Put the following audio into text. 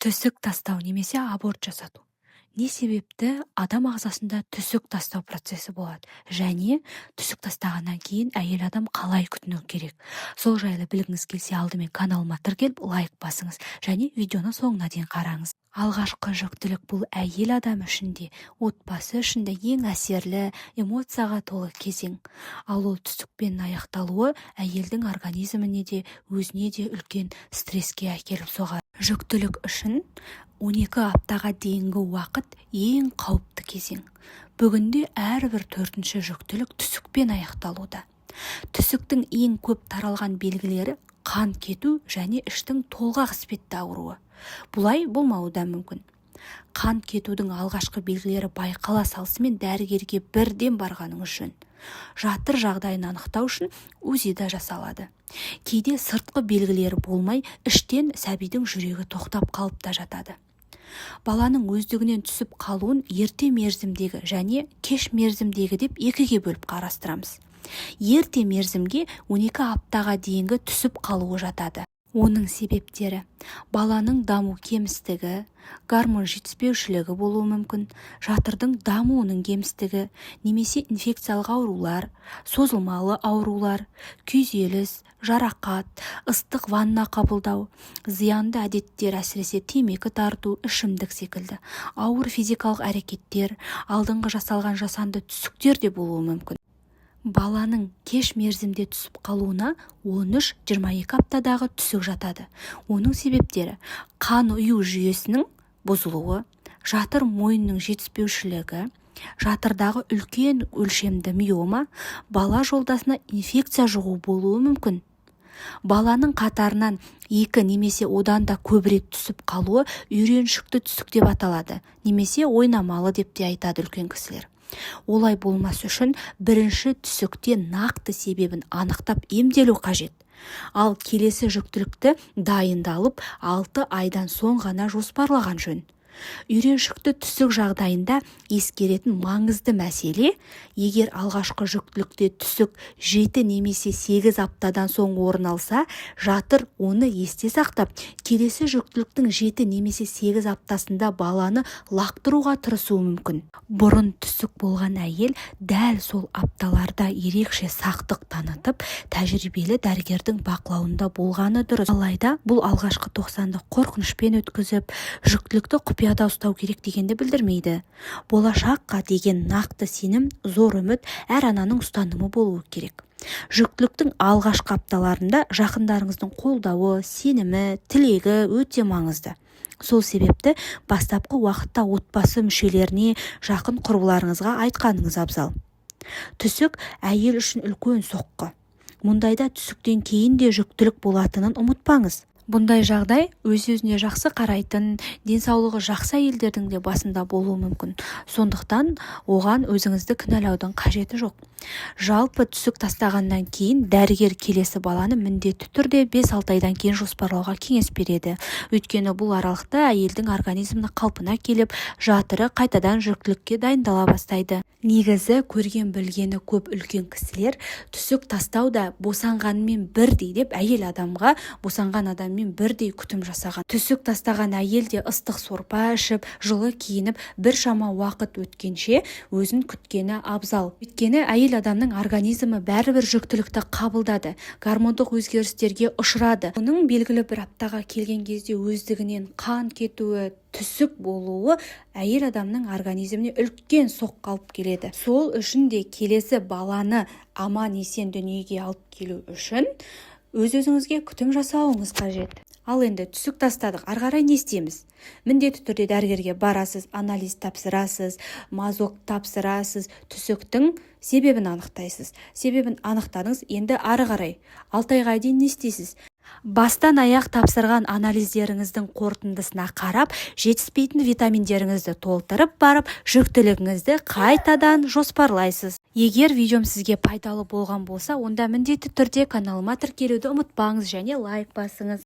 Түсік тастау немесе аборт жасату. Не себепті адам ағзасында түсік тастау процесі болады және түсік тастағаннан кейін әйел адам қалай күтіну керек? Сол жайлы білгіңіз келсе, алдымен каналыма тіркеліп, лайк басыңыз және видеоны соңына дейін қараңыз. Алғашқы жүктілік – бұл әйел адам үшін де, отбасы үшін де ең әсерлі, эмоцияға толы кезең. Ал ол түсікпен аяқталуы әйелдің организміне де, өзіне де үлкен стресске әкеліп соғады. Жүктілік үшін 12 аптаға дейінгі уақыт ең қауіпті кезең. Бүгінде әрбір төртінші жүктілік түсікпен аяқталуда. Түсіктің ең көп таралған белгілері – қан кету және іштің толғақ іспетті ауруы. Бұлай болмауы да мүмкін. Қан кетудің алғашқы белгілері байқала салысымен, дәрігерге бірден барғаныңыз жөн. Жатыр жағдайын анықтау үшін УЗИ да жасалады. Кейде сыртқы белгілері болмай, іштен сәбидің жүрегі тоқтап қалып та жатады. Баланың өздігінен түсіп қалуын ерте мерзімдегі және кеш мерзімдегі деп екіге бөліп қарастырамыз. Ерте мерзімге 12 аптаға дейінгі түсіп қалуы жатады. Оның себептері: баланың даму кемістігі, гормон жетіспеушілігі болуы мүмкін, жатырдың дамуының кемістігі немесе инфекциялық аурулар, созылмалы аурулар, күйзеліс, жарақат, ыстық ванна қабылдау, зиянды әдеттер, әсіресе темекі тарту, ішімдік секілді, ауыр физикалық әрекеттер, алдыңғы жасалған жасанды түсіктер де болуы мүмкін. Баланың кеш мерзімде түсіп қалуына 13-22 аптадағы түсік жатады. Оның себептері: қан ұю жүйесінің бұзылуы, жатыр мойнының жетіспеушілігі, жатырдағы үлкен өлшемді миома, бала жолдасына инфекция жұғу болуы мүмкін. Баланың қатарынан екі немесе одан да көп рет түсіп қалуы үйреншікті түсік деп аталады немесе ойнамалы деп те айтады үлкен кісілер. Олай болмас үшін бірінші түсікте нақты себебін анықтап, емделу қажет. Ал келесі жүктілікті дайындалып, 6 айдан соң ғана жоспарлаған жөн. Үйреншікті түсік жағдайында ескеретін маңызды мәселе: егер алғашқы жүктілікте түсік 7 немесе 8 аптадан соң орын алса, жатыр оны есте сақтап, келесі жүктіліктің 7 немесе 8 аптасында баланы лақтыруға тырысуы мүмкін. Бұрын түсік болған әйел дәл сол апталарда ерекше сақтық танытып, тәжірибелі дәрігердің бақылауында болғаны дұрыс. Алайда бұл алғашқы тоқсанды қорқынышпен өткізіп, жүктілікті құпияда ұстау керек дегенді білдірмейді. Болашаққа деген нақты сенім, зор үміт әр ананың ұстанымы болуы керек. Жүктіліктің алғашқы апталарында жақындарыңыздың қолдауы, сенімі, тілегі өте маңызды. Сол себепті бастапқы уақытта отбасы мүшелеріне, жақын құрбыларыңызға айтқаныңыз абзал. Түсік – әйел үшін үлкен соққы. Мұндайда түсіктен кейін де жүктілік болатынын ұмытпаңыз. Бұндай жағдай өз-өзіне жақсы қарайтын, денсаулығы жақсы әйелдердің де басында болуы мүмкін. Сондықтан оған өзіңізді кінәлаудың қажеті жоқ. Жалпы, түсік тастағаннан кейін дәрігер келесі баланы міндетті түрде 5-6 айдан кейін жоспарлауға кеңес береді. Өйткені бұл аралықта әйелдің организмі қалпына келіп, жатыры қайтадан жүктілікке дайындала бастайды. Негізі, көрген білгені көп үлкен кісілер түсік тастау да босанғанмен бірдей деп, әйел адамға босанған адаммен бірдей күтім жасаған. Түсік тастаған әйел де ыстық сорпа ішіп, жылы киініп, біршама уақыт өткенше өзін күткені абзал. Өйткені әйел адамның организмі бәрібір жүктілікті қабылдады, гормондық өзгерістерге ұшырады. Оның белгілі бір аптаға келген кезде өздігінен қан кетуі, түсік болуы әйел адамның организміне үлкен соққы алып келеді. Сол үшін де келесі баланы аман-есен дүниеге алып келу үшін өз-өзіңізге күтім жасауыңыз қажет. Ал енді түсік тастадық, ары қарай не істейміз? Міндетті түрде дәрігерге барасыз, анализ тапсырасыз, мазок тапсырасыз, түсіктің себебін анықтайсыз. Себебін анықтадыңыз, енді ары қарай 6 айға дейін не істейсіз? Бастан аяқ тапсырған анализдеріңіздің қорытындысына қарап, жетіспейтін витаминдеріңізді толтырып барып, жүктілігіңізді қайтадан жоспарлайсыз. Егер видеом сізге пайдалы болған болса, онда міндетті түрде каналыма тіркелуді ұмытпаңыз және лайк басыңыз.